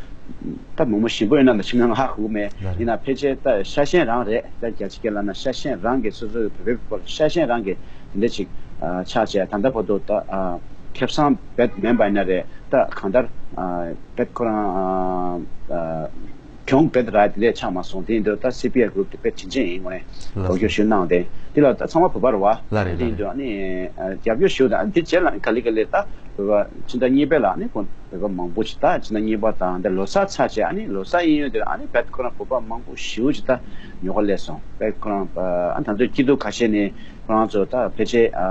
ད་མོག་མོག་ཞིམ་པོ་ཡོད་ན་མ་ཞིམ་ན་ང་ཧ་གོ་མེད། ལགས་རེད། ཡིན་ན་ཕལ་ཆེར་ད་ཤ་ཞེན་རང་རེད། ད་རྒྱ་ཆེ་སྐད་ལབ་ན་ཤ་ཞེན་རང་གིས་སོ་སོའི་བོད་པའི་བུ་ཤ་ཞེན་རང་གིས་དེ་འདྲ་ཅིག་ཨ་ཆགས་བྱས། ད་ལྟ་བར་དུ་ད་ཨ་ཁེ་བཟང་རྦད་མིན་པ་ཡིན་ན་རེད། ད་གང་ལྟར་ཨ་རྦད་ཁོ་རང་ཨ་ཨ་གྱོང་རྦད་རག་དེ་ལས་ཆགས་མ་སོང་། དེ་ཡིན་དུས་ད་སི་པི་ཨར་གུ་རུབ་དེ་དཔེ་དྲིན་ཆེན་ཡིན། དངོས་གནས་ལགས་རོགས་སྐྱོར་ཞུ་གནང་དེ། དེ་ལ་ད་ཚང་མ་བོད་པ་རེད་བ། ལགས་རེད། དེ་ཡིན་དུས་ཨ་ནི་ཨ་རྒྱབ་སྐྱོར་ཞུ་དང་། དེ་རྗེས་ལ་ག་ལེ་ག་ལེ་ད་བོད་པ་སྤྱི་ཟླ་གཉིས་པ་ལ་ཨ་ནི་ཁོང་བོད་པ་མང་པོ་ཞིག་ད་སྤྱི་ཟླ་གཉིས་པ་དང་འདི་ལོ་གསར་ཚར་བྱས། ཨ་ནི་ལོ་གསར་གཡས་གཡོན་དེར་ཨ་ནི་རྦད་ཁོ་རང་བོད་པ་མང་པོ་ཞེ་པོ་ཅིག་ད་ཉོ་ག་སླེབས་སོང་། རྦད་ཁོ་རང་ཨ་ད་ལྟ་སྐྱིད་སྡུག་ཁ་ཤས་ནས་ཁོ་རང་ཚོ་ད་ཕལ་ཆེར་ཨ་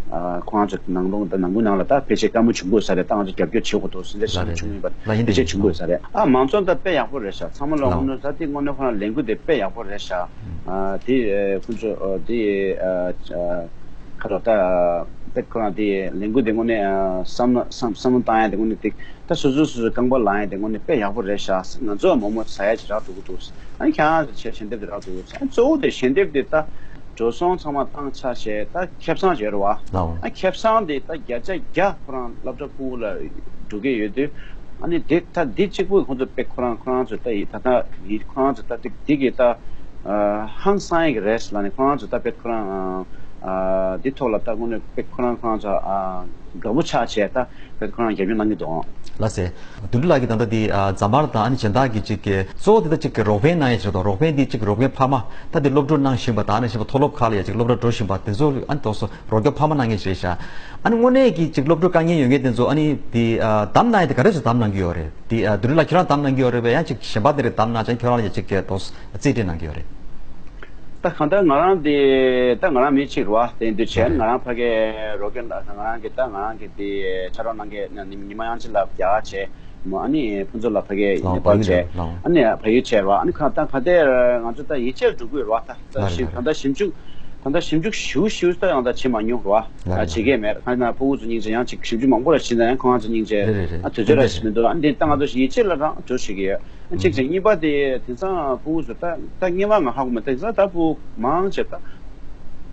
ཨ་ཁོ་རང་ཚོ་ནང་ལོགས་ད་ནང་ཁུལ་ནང་ལ་ད་ཕལ་ཆེར་བཀའ་མོལ་བྱུང་དགོས་ས་རེད། ད་ང་ཚོ་རྒྱབ་སྐྱོར་བྱེད་དགོས་འདུག་ཟེར་འདྲ་ཞིག་བྱུང་ཡོད་པ། ལགས་ཡིན། དེ་ཕལ་ཆེར་བྱུང་དགོས་ས་རེད། ཨ་མང་ཚོགས་ད་དཔེ་ཡག་པོ་རེད་ཤག་ཚང་མ་ལ་དངོས་གནས་ད་དེ་དངོས་གནས་ཁོ་རང་ལས་འགུལ་དེ་དཔེ་ཡག་པོ་རེད་ཤག་ཨ་དེ་ཁོ་ཚོ་དེ་ཨ་ཁ་རོ་ད་དཔེ་ཁོ་རང་དེ་ལས་འགུལ་དེ་དངོས་གནས་ཨ་བསམ་བློ་བསམ་བསམ་བློ་བཏང་ཡ་དེ་དངོས་གནས་དེ། ད་སོ་སོ་སོ་སོའི་རྐང་པ་ལངས་ཡ་དེ་དངོས་གནས་དཔེ་ཡག་པོ་རེད་ཤག་ང་ཚོ་མོག་མོག་ཟ་ཡ་ཅིག་རག་འགྲོ་གི་འདུག་ཨ་ནི་ཁྱེད་རང་ཚོ་ཆེད་ཞལ་འདེབས་དེ་རག་འགྲོ་གི་འདུག་ཨ་ནི་གཙོ་བོ་དེ་ཞལ་འདེབས་དེ་ད་འགྲོ་སོང་ཚང་མ་བཏང་ཚར་བྱས་ད་ཁེ་བཟང་ཅིག་ཡོད་རེད་བ། ལའོ། ཨ་ཁེ་བཟང་དེ་ད་བརྒྱ་ཆ་བརྒྱ་ཁོ་རང་སློབ་གྲྭ་ཕྲུ་གུ་ལ་འགྲོ་གི་ཡོད་དུས། ཨ་ནི་དེ་ད་འདི་གཅིག་པུ་ཁོང་ཚོ་དཔེ་ཁོ་རང་ཁོ་རང་ཚོ་ད་ཡི་ད་ད་ཡི་ཁོ་རང་ཚོ་ད་དེ་དེ་གི་ད་ཧང་སང་ཡ་གི་རེད་ལབ་ནས། ཁོ་རང་ཚོ་ད་དཔེ་ཁོ་རང་ཨ་འདི་ཐོག་ལ་ད་དངོས་གནས་དཔེ་ཁོ་རང་ཁོ་རང་ཚོ་ཨ་དགའ་པོ་ཆགས་བྱས་ད། ཁོ་རང་རྒྱབ་སྐྱོར་གནང་གི་འདུག་ལགས་སེ། དོན་གྲུབ་ལགས་ཀྱིས་ད་ལྟ་འདི་ཨ་ཛ་མར་དང་ཨ་ནི་སྦྱིན་བདག་གི་ཅིག་གི་གཙོ་བོ་དེ་ད་ཅིག་གི་རོགས་ཕན་གནང་ཡས་ཅིག་དང་། རོགས་ཕན་འདི་ཅིག་རོགས་ཕན་ཕ་མ་ད་འདི་སློབ་ཕྲུག་གནང་བཞིན་པ་དང་། ཨ་ནི་བཞིན་པ་མཐོ་སློབ་ཁག་ལ་ཡ་ཅིག་སློབ་གྲྭ་འགྲོ་བཞིན་པ་དེ་ཚོ་ཨ་ནི་ཏོག་ཙམ་རོགས་སྐྱོར་ཕ་མ་གནང་མཁན་ཞིག་རེད་ཤག་ཨ་ནི་དངོས་གནས་ཀྱི་ཅིག་སློབ་ཕྲུག་དཀའ་ངལ་ཡོད་མཁན་དེ་ཚོ་ཨ་ནི་འདི་ཨ་བདམས་གནང་ཡས་དེ་ག་རེ་ཚོ་བདམས་གནང་གི་ཡོད་རེད། འདི་ཨ་དོན་གྲུབ་ལགས་ཁྱོད་རང་བདམས་གནང་གི་ཡོད་རེད་པས། ཡང་ཅིག་གཞན་པ་དེ་རེ་བདམས་གནང་ཙང་ཁྱོད་རང་ལ་ཡ་ཅིག་གི་ཏོག་ཙམ་རྩིས་སྤྲད་གནང་གི་ཡོད་རེད། ད་གང་ལྟར་ང་རང་དེ་ད་ང་རང་མི་གཅིག་རེད་བ། དེ་འདུག་བྱས་ང་རང་ཕ་གི་རོགས་སྐྱོར་ལ་ང་རང་གི་ད་ང་རང་གི་དེ་ཕྱག་རོགས་གནང་མཁན་ཉི་མ་དབྱངས་ཅན་ལགས་རྒྱ་གར་བྱས། མོ་ཨ་ནི་ཕུན་ཚོགས་ལགས་ཕ་གི་ནེ་པཱལ་བྱས། ཨ་ནི་བལ་ཡུལ་བྱས་རེད་བ། ཨ་ནི་གང་ད་ག་དེ་ང་ཚོ་ད་ཡིད་ཆེས་འགྲོ་གི་ཡོད་རེད་བ། ད་ད་ཞིབ་ད་ད་ཞིབ་འཇུག་ ད་ལྟ་ཞིབ་འཇུག་ཞིབ་ཞིབ་ད་ཡང་ད་བྱེད་མ་མྱོང་ར། ལགས་རེད། བྱེད་མཁན་མེད། ཁ་ན་ཕྲུ་གུ་ཚོ་སྙིང་རྗེ། ཡང་ཅིག་ཞིབ་འཇུག་མང་པོ་ར་བྱེད་ན་ཡང་ཁོ་རང་ཚོ་སྙིང་རྗེ། རེད་རེད་རེད། ཨ་དུས་ཚོད་ར་ཞིག་མི་འདུག་ཨ་འདི་ད་ང་ཚོ་ཡིད་ཆེས་ལ་རང་འགྲོ་ཞིག་ཡོད། ཨ་གཅིག་ཅིག་གཉིས་པ་དེ་དེང་སང་ཕྲུ་གུ་ཚོ་ད་ད་སྔོན་མ་ང་ཧ་གོ་མ། དེང་སང་ད་ཕྲུ་གུ་མང་ཆེ་ད་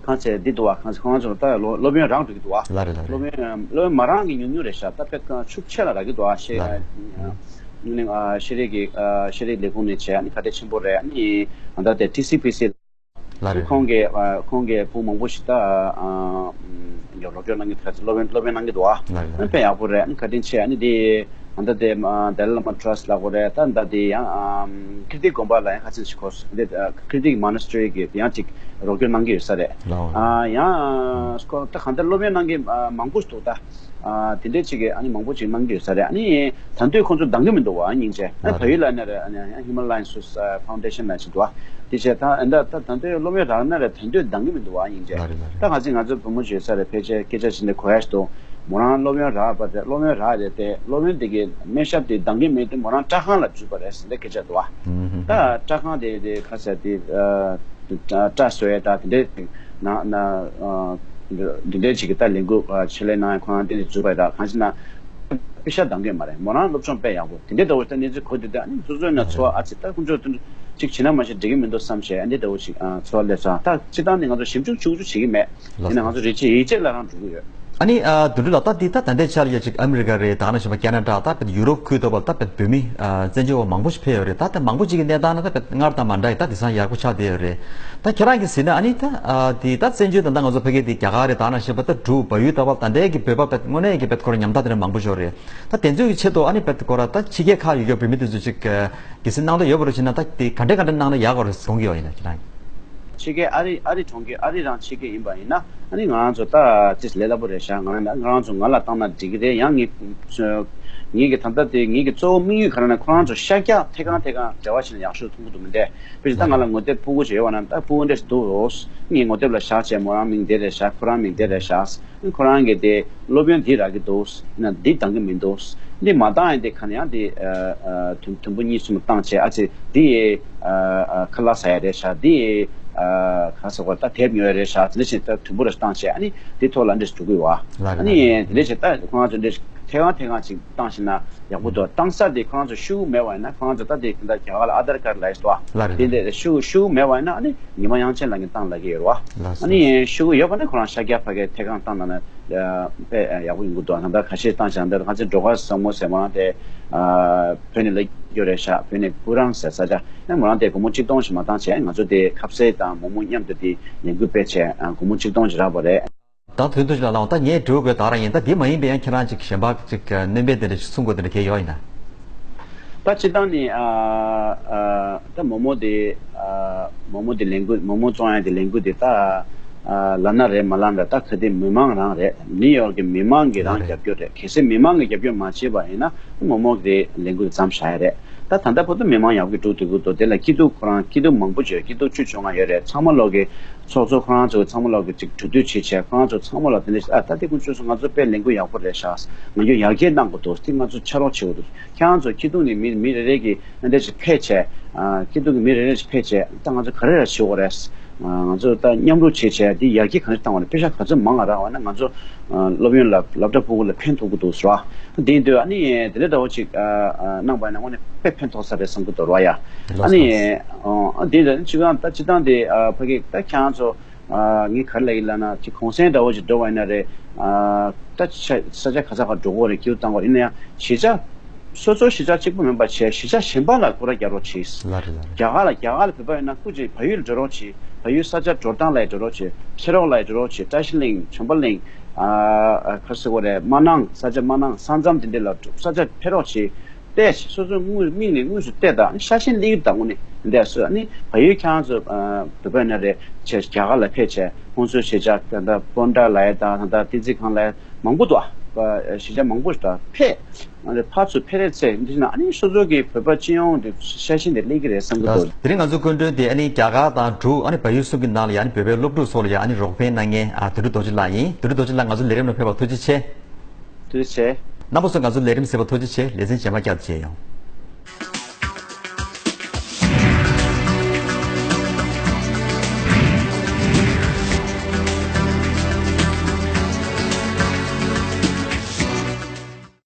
གང་ཚེ་འདི་འདུག་བ། གང་ཚེ་ཁོ་རང་ཚོ་ད་སློབ་སློབ་ཡོན་རག་འགྲོ་གི་འདུག་བ། ལགས་རེད་ལགས་རེད། སློབ་ཡོན་སློབ་ཡོན་མ་རག་གི་ཉུང་ཉུང་རེད་ཤག་ད་དཔེ་ཤུགས་ཆེ་ལ་རག་གི་འདུག་ཨ་ཤེས། ལགས་རེད། ཨ་ཤེས་རིག་གི་ཨ་ཤེས་རིག་ལས་ཁུངས་ནས་བྱས། ཨ་ནི་ག་འདྲ་ཆེན་པོ་རེད། ཨ་ནི་ད་ལྟ་དེ་ཊི་སི་པི་སི་ལགས་རེད། ཁོང་གིས་ཨ་ཁོང་གིས་ཕྲུ་གུ་མང་པོ་ཞིག་ད་ཨ་ཨམ་རོགས་སྐྱོར་གནང་གི་འདུག་སློབ་ཡོན་སློབ་ཡོན་གནང་གི་འདུག་ཨ། ལགས་རེད། དཔེ་ཡག་པོ་རེད། ཨ་ནི་བཀའ་དྲིན་ཆེ། ཨ་ནི་དེ་ད་ལྟ་དེ་ཨ་ཏཱ་ལའི་བླ་མ་ཊྲ་སི་ལབ་དགོས་རེད། ད་ད་དེ་ཡང་ཨམ་ཀིརྟི་དགོན་པ་ལ་ཡང་ཁ་ཚིག་ཞིག་ཁོ་དེ་ཨ་ཀིརྟི་མོ་ནེ་སི་ཊི་རི་གི་དེ་ཡང་ཅིག་རོགས་སྐྱོར་གནང་གི་ཡོད་ས་རེད། ལགས་འོང་། ཨ་ཡང་ཁོ་ད་གང་ལྟར་སློབ་ཡོན་གནང་མཁན་ཨ་མང་པོ་ཞིག་འདུག་ད། ཨ་དེ་འདྲའི་ཅིག་གི་ཨ་ནི་མང་པོ་ཅིག་གནང་གི་ཡོད་ས་རེད། ཨ་ནི་ད་དུང་ཁོང་ཚོ་འདང་གི་མི་འདུག་བ། སྙིང་རྗེ། ཨ་ལགས་བལ་ཡུལ་ལ་ནི་རེད། ཨ་ནི་ཧི་མ་ལ་ཡན་སོ་སི་ཕའུན་ཌེ་ཤན་ལ་ཅིག་འདུག་བ། དེ་བྱས་ད་ཨ་ད་ད་ད་དུང་སློབ་ཡོན་རག་ན་རེད། ད་དུང་འདང་གི་མི་འདུག་བ། སྙིང་རྗེ། ལགས་རེད་ལགས་རེད། ད་ག་ཚོད་ང་ཚོ་བུ་མོ་ཞིག་ཡོད་ས་རེད། ཕལ་ཆེར་སྐད་ཆ་བཤད་ནས་གོ་ཡ་ཞིག་འདུག་མོ་རང་སློབ་ཡོན་རག་པ་དེ་སློབ་ཡོན་རག་རེད་དེ། སློབ་ཡོན་དེ་གི་སྨན་ཞབས་དེ་འདང་གི་མེད་དུས་མོ་རང་སྐྲག་ཁང་ལ་འཛུལ་བ་རེད་ཟེར་ནས་སྐད་ཆ་འདུག་བ། ཨུམ་ཧུམ། ད་སྐྲག་ཁང་དེ་དེ་ག་ཟེར་དེ་ཨ། སྐྲ་བཟོ་ཡས་དང་དེ་འདྲའི་ནང་ན་ཨ་འདི་འདྲའི་ཅིག་གི་ད་ལས་འགུལ་ཨ་ཆེད་ལས་གནང་ཡས་ཁོ་རང་དེ་ནས་འཛུལ་བ་དང་གང་ཞིག་ན་པེ་ཤ་འདང་གི་མ་རེད། མོ་རང་སློབ་སྦྱོང་དཔེ་ཡག་པོ་དེ་འདྲའི་འདྲ་བོ་ད་གནས་ཚུལ་གོ་དུས་ད་ཨ་ནི་སོ་སོའི་ནང་ཚོར་བ་ཨ་ཙི་ད་ཁོང་ཚོས་དེ་འདྲ་ཅིག་བྱེད་ན་མ་བྱེད་འགྲིག་གི་མི་འདུག་བསམ་བྱས་ཨ་འདི་འདྲ་བོ་ཅིག་ཨ་ཚོར་བ་སླེབས་སོང་། ད་སྤྱིར་བཏང་ནི་ང་ཚོ་ཞིབ་འཇུག་ཆུང་ཆུང་བྱེད་ཀྱི་མེད། ཡིན་ན་ང་ཚོ་རེ་ཆེ་ཡིད་ཆེས་ལ་རང་འགྲོ་གི་ཡོད། ཨ་ནི་ཨ་དོན་གྲུབ་ལགས། ད་འདི་ད་ད་ལྟའི་ཆར་ཡ་ཅིག་ཨ་མི་རི་ཀ་རེད། ད་ནང་བཞིན་པ་ཁེ་ན་ཌ། ད་བོད་ཡུ་རོབ་ཁུལ་དུ་བ་ད་བོད་མི་ཨ་བཙན་བྱོལ་བ་མང་པོ་ཞིག་ཕེབས་ཡོད་རེད། ད་ད་མང་པོ་ཅིག་གི་གནས་སྟངས་ནི་ད་བོད་སྔར་དང་མ་འདྲ་ཡི་ད་དེང་སང་ཡག་པོ་ཆགས་བསྡད་ཡོད་རེད། ད་ཁྱེད་རང་གིས་གཟིགས་ན་ཨ་ནི་ད་ཨ་འདི་ད་བཙན་བྱོལ་ད་ད་ང་ཚོ་ཕ་གི་འདི་རྒྱ་གར་རེད། ད་ནང་བཞིན་པ་ད་འབྲུག་བལ་ཡུལ་ད་བ་ད་ལྟའི་གི་བོད་པ་བོད་དངོས་གནས་ཀྱི་བོད་ཁོ་རང་ཉམ་ཐག་དེ་འདྲ་མང་པོ་ཞིག་ཡོད་རེད། ད་དེ་ཚོའི་གི་ཆེད་དུ་ཨ་ནི་བོད་ཁོ་རང་ད་ཕྱི་རྒྱལ་ཁག་ཡོད་རྒྱུ་བོད་མི་དེ་ཚོ་ཅིག་གི་གལ་སྲིད་གནང་འདོད་ཡོད་པ་རེད་བྱས་ན་ད་དེ་ག་འདྲས་ག་འདྲས་གནང་ན་ཡག་ག་རེད་དགོངས་ཀྱི་ཡོད་ཡིན་ན་ཁྱེད་རང་གིས། ཕྱི་རྒྱལ་ཨ་རི་ཨ་རི་གྲོང་ཁྱེར་ཨ་རི་རང་ཕྱི་རྒྱལ་ཡིན་པ་ཡིན་ན་ཨ་ནི་ང་རང་ཚོ་ད་ཅིག་ལས་སླ་པོ་རེད་ཤག་ང་རང་ང་རང་ཚོ་ང་ལ་བཏང་ན་འགྲིག་གི་རེད། ཡང་ངའི་ངའི་གི་ད་ལྟ་དེ་ངའི་གི་གཙོ་བོ་དམིགས་ཡུལ་ག་རེ་ན་ཁོ་རང་ཚོ་ཤར་རྒྱག་ཐད་གང་ཐད་གང་འབྲེལ་བ་བྱས་ན་ཡག་ཤོས་མཐོང་གི་འདུག་མི་འདྲ། དཔེ་ཆ་ད་ང་ལ་ངོ་དེབ་ཕྲུ་གུ་ཅིག་ཡོད་པ་ན་ད་ཕྲུ་གུ་འདྲས་འདུག་རོགས་ངའི་ངོ་དེབ་ལ་བཞག་བྱས་མོ་རང་མིང་འདི་རེད་ཤག་ཁོ་རང་མིང་འདི་རེད་ཤག་ཁོ་རང་གིས་དེ་སློབ་ཡོན་འདི་རག་གི་འདུག་ཡིན་ན་འདི་འདང་གི་མི་འདུག་འདི་མ་འདང་ཡང་འདི་ག་ནས་ཡང་འདི་ཨ་ཨ་དུམ་དུམ་བུ་གཉིས་གསུམ་བཏང་བྱས་ཨ་ཙི་འདི་ཨ་ཨ་ཁ་ལག་ཟ་ཡ་རེད་ཤག་འདི་ཨ་ག་ཟེར་དགོས་ད་དེབ་ཉོ་ཡ་རེད་ཤག་དེ་འདྲ་བྱས་ད་དུམ་བུ་རེ་བཏང་བྱས་ཨ་ནི་འདི་ཐོག་ལ་འདྲ་ཞིག་འགྲོ་གི་ཡོད་ཨ། ལགས་ཨ་ནི་རེད། དེ་འདྲ་བྱས་ད་ཁོ་རང་ཚོ་འདྲ་ཞིག་ཐད་གང་ཐད་གང་ཅིག་བཏང་ཤེ་ན་ཡག་པོ་འདུག་བཏང་ས་དེ་ཁོ་རང་ཚོ་ཤུགས་མེད་པ་ཡིན་ན་ཁོ་རང་ཚོ་ད་དེ་ད་རྒྱ་གར་ལ་ཨ་དར་ཀར་ལབ་ཡས་འདུག་ཨ། ལགས་རེད། དེ་འདྲ་ཤུགས་ཤུགས་མེད་པ་ཡིན་ན་ཨ་ནི་ཉི་མ་དབྱངས་ཅན་ལགས་ཀྱིས་བཏང་ལབ་ཀྱི་ཡོད་རེད་བ། ལགས་སོ། ཨ་ནི་ཤུགས་ཡོད་པ་ན་ཁོ་རང་ཤར་རྒྱག་ཕ་གིར་ཐད་གང་བཏང་ན་ན་དཔེ་ཡག་པོ་ཡོང་གི་འདུག་ད་ལྟ་ཁ་ཤས་བཏང་བྱས་ད་ང་ཚོའི་སྒྲོལ་དཀར་བཟང་མོ་ཟེར་མོ་རང་དེ་བོད་ནས་སླེབས་ཡོད་རེད་ཤག་བོད་ནས་ཀུ་རང་ཟེར་ས་ཆ་ཨ་མོ་རང་དེ་སྒོར་མོ་གཅིག་སྟོང་ཞིག་མ་བཏང་བྱས་ང་ཚོ་དེ་ཁ་ཟས་དང་མོག་མོག་མཉམ་དུ་དེ་ལས་འགུལ་སྤེལ་བྱས་སྒོར་མོ་གཅིག་སྟོང་ཞིག་རག་པ་རེད། ད་དོན་དུ་ལ་ལའང་ད་ངས་འགྲོ་དགོས་ད་རང་ཡིན། ད་འདི་མ་ཡིན་པའི་ཡང་ཁྱེད་རང་ཅིག་གཞན་པ་ཅིག་སྣོན་པ་དེ་འདྲ་ཞིག་གསུང་དགོས་དེ་འདྲ་གལ་ཡོད་ཡིན་ན། ད་སྤྱིར་བཏང་ནི་ཨ་ཨ་ད་མོག་མོག་དེ་ཨ་མོག་མོག་དེ་ལས་འགུལ་མོག་མོག་བཙོང་ཡ་དེ་ལས་འགུལ་དེ་ད་ཨ་ལབ་ན་རེད་མ་ལབ་ན་རེད། ད་ག་དེ་མི་མང་རང་རེད། ནིའུ་ཡོག་གི་མི་མང་གི་རང་རྒྱབ་སྐྱོར་རེད། གལ་སྲིད་མི་མང་གི་རྒྱབ་སྐྱོར་མ་བྱས་པ་ཡིན་ན་མོག་མོག་དེ་ལས་འགུལ་མཚམས་བཞག་ཡ་རེད། ད་ད་ལྟ་བར་དུ་མི་མང་ཡག་པོ་འགྲོ་སྡོད་ཀྱི་འདུག་དེ་ལ་སྐྱིད་སྡུག་ཁོ་རང་སྐྱིད་སྡུག་མང་པོ་བྱོས། སྐྱིད་སྡུག་བཅུ་བཅོ་ལྔ་ཡོད་རེད། ཚང་མ་ལོག་གི་ཚོགས་གཙོ་ཁོ་རང་ཚོ་ཚང་མ་ལོག་གི་ཅིག་གྲོས་བསྡུར་བྱེད་བྱས་ཁོ་རང་ཚོ་ཚང་མ་ལོག་དེ་འདྲ་ཨ་ད་དེ་ཀུན་སྤྱོད་སོང་ང་ཚོ་དཔེ་ལས་འགུལ་ཡག་པོ་རེད་ཤག་ང་ཚོ་ཡར་རྒྱས་གནང་དགོས་འདུག་དེ་ང་ཚོ་ཕྱག་རོགས་བྱེད་དགོས་འདུག་ཁྱེད་རང་ཚོ་སྐྱིད་སྡུག་ནས་མི་མི་རེ་རེ་གིས་ཨ་འདྲ་ཅིག་ཕེབས་བྱས་ཨ་སྐྱིད་སྡུག་གི་མི་རེ་རེ་ཅིག་ཕེབས་བྱས་ད་ང་ཚོ་ག་རེ་ར་བྱེད་དགོས་རེད། ང་ཚོ་ད་མཉམ་རུབ་བྱས་བྱས་འདི་ཡར་རྒྱས་ག་འདྲ་བཏང་བ་རེད། པེ་ཤག་ག་ཚོད་མང་བ་རག་པ་ན་ང་ཚོ་སློབ་ཡོན་ལ་སློབ་གྲྭ་ཕྲུ་གུ་ལ་ཕན་ཐོགས་ཀྱི་འདུག་ཟེར་བ། དེ་ཡིན་དུས་ཨ་ནི་དེ་འདྲ་འདྲ་བོ་ཅིག་གནང་པ་ཡིན་ན་དངོས་གནས་དཔེ་ཕན་ཐོགས་ས་རེད་བསམ་གྱི་འདུག་ར་ཡ། ཨ་ནི་དེ་འདྲ་ཅིག་ཡང་ད་སྤྱིར་བཏང་དེ་ཕ་གི་ད་ཁྱེད་རང་ཚོ་ངས་ག་རེ་ལབ་ཡིན་ལབ་ན་ཅིག་གུང་སེང་འདྲ་བོ་ཅིག་འགྲོ་བ་ཡིན་ན་རེད། ད་ས་ཆ་ག་ས་ག་འགྲོ་དགོས་རེད། སྐྱིད་པོ་བཏང་དགོས་རེད། ཡིན་ན་ཡང་གཞིས་ཆགས་སོ་སོའི་གཞིས་ཆགས་གཅིག་པུ་མིན་པ་བྱས་གཞིས་ཆགས་གཞན་པ་ལ་སྐོར་ར་རྒྱག་རོགས་གྱིས། ལགས་རེད་ལགས་རེད། རྒྱ་གར་ལ་རྒྱ་གར་ལ་བོད་པ་ཡོད་ན་སྐུ་མཁྱེན་བལ་ཡུལ་འགྲོ་རོགས་གྱིས། བལ་ཡུལ་ས་ཆ་འགྲོ་སྟངས་ལ་ཡང་འགྲོ་རོགས་གྱིས། ཕྱི་རོགས་ལ་ཡང་འགྲོ་རོགས་གྱིས། བཀྲ་ཤིས་གླིང་བྱམས་པ་གླིང་ཨ་ག་རེ་ཟེར་དགོས་རེད། སྨར་ནང་ས་ཆ་སྨར་ནང་ས་མཚམས་དེ་འདྲ་ལ་འགྲོ་ས་ཆ་ཕེབས་རོགས་གྱིས། བལྟས་སོ་སོའི་དངོས་མིག་ནས་དངོས་སུ་བལྟས་དང་ཤ་ཞེན་སླེབས་ཀྱི་དང་དངོས་གནས་འདས་སོ་ཨ་ནི་བལ་ཡུལ་ཁྱེད་རང་ཚོ་བོད་པ་ཡིན་ན་རེད་བྱས་རྒྱ་གར་ལ་ཕེབས་བྱས་ཁོང་ཚོའི་གཞིས་ཆགས་ད་ལྟ་སྤོན་ཊ་ལ་ཡ་དང་ད་ལྟ་བསྟན་འཛིན་ཁང་ལ་ཡ་མང་པོ་འདུག་ཨ། གཞིས་ཆགས་མང་པོ་ཞིག་ད་ཕེབས་ཨ་ནི་ཕར་ཚུར་ཕེབས་རེས་ཚེ་འདི་ན་ཨ་ནི་སོ་སོ་གི་བོད་པ་སྤྱི་ཡོངས་འདི་ཤ་ཞེན་དེ་སླེབས་ཀྱི་རེད་བསམ་གྱི་འདུག་དེ་རིང་ང་ཚོའི་སྐུ་མགྲོན་དེ་ཨ་ནི་རྒྱ་གར་དང་འབྲུག་ཨ་ནི་བལ་ཡུལ་གསུམ་གྱི་ནང་ལ་ཡ་ཨ་ནི་བོད་པའི་སློབ་ཕྲུག་ཚོ་ལ་ཡ་ཨ་ནི་རོགས་ཕན་གནང་མཁན་ཨ་དོན་གྲུབ་རྡོ་རྗེ་ལགས་ཡིན། དོན་གྲུབ་རྡོ་རྗེ་ལགས་ང་ཚོ་ལས་རིམ་ནང་ཕེབས་པར་ཐུགས་རྗེ་ཆེ། ཐུགས་རྗེ་ཆེ། རྣམ་པ་ཚོ་ང་ཚོ་ལས་རིམ་གཟིགས་པར་ཐུགས་རྗེ་ཆེ། ལེ་ཚན་རྗེས་མ་བསྐྱར་དུ་མཇལ་ཡོང་།